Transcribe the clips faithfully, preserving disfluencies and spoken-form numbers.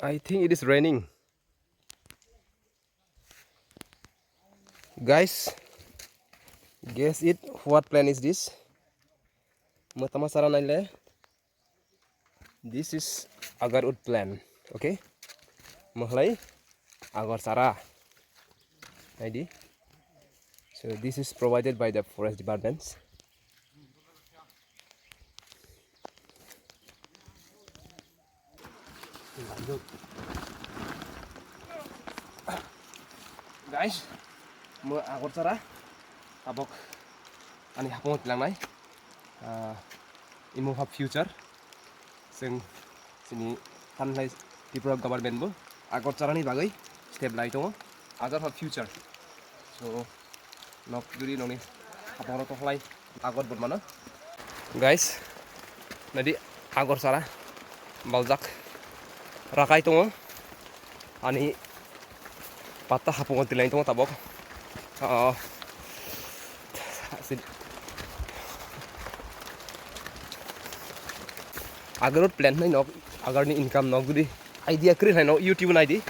I think it is raining. Guys, guess it, what plant is this? Mo tama sara naile. This is agarwood plant, okay? Mo khlai agar sara. Naidi. So this is provided by the forest departments. Guys, mo agar sara tabok ani hapung tilangnai. Ah, imo ha future. Chwng chini thanlai Tripura government bo agar sara ni bagwi step lai tongo. Agar ha future. So, nok juri nokni hapung rok tokhlai agar bot mano. Guys, nadi agar sara baljak rakai tongo. Ani patta hapungo tilai tongo tabok. Ah, si-, agarwood plant nai nok, agarni income nok judi idea kwrwi hai nok YouTube naidi.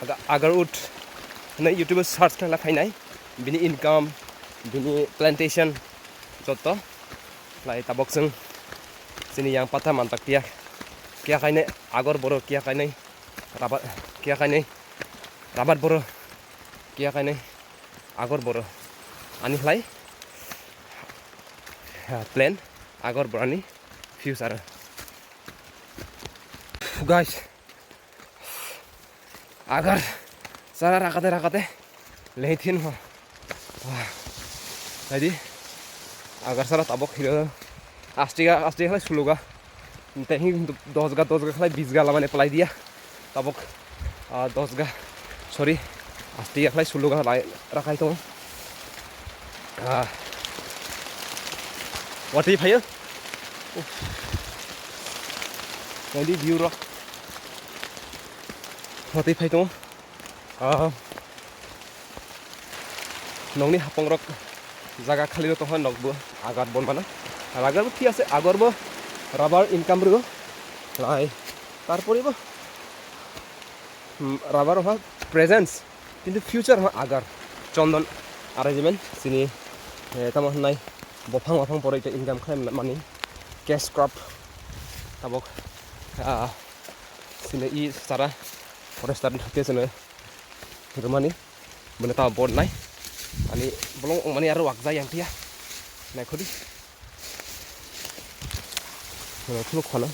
Aga-, agarwood nai YouTube search khlai phainai. Bini income, bini plantation jotto. Lai tabok chwng chini yang patta mantak tiya. Kiya kainai agar boro kiya kainai. Rabar kiya kainai, rabar boro kiya kainai, agar boro. Ani khlai, ha, plan agar boro ani future. Guys, agar sara rakate rakate lengthin ho. Wah. Naidi. Agar sara tabok hiro. Astiga, astiga khlai suluga. Tei hi dosga, dosga khlai bisga lamani palai dia. Tabok, ah, dosga. Sorry. Astiga khlai suluga lai rakai tongo. Ah. Watwi phaio. Uff. Naidi view rok. Watwi phai tongo. Ah, nokni hapong rok jaga khali rok tongkha, nok bo agar bon mano. Agar bo thik ase, agar bo rubber income rw lai. Tarpore bo, hmm, rubber ha presence, kintu future ha agar. Chondon arrangement sini, eh, tamo hwnai bophang bophang pore ita income khlai mani cash crop tabok, ah, sini i sara forester ni hwnkhe sini. Rwmani bwno tamo board nai. Ani bolong wngmani aro wakjak yang phiya. Naikhodi. Ano phunuk phano.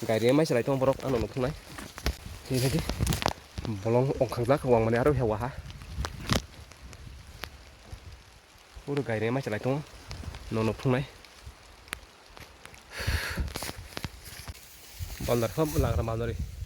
Gairi mai chalai tongo borok ano nukhungnai. Hinkhe bolong wngkhangjak wngmani aro phiya waha. Uro gairi mai chalai tongo. Nono phungnai. Bandar khe langra manjari.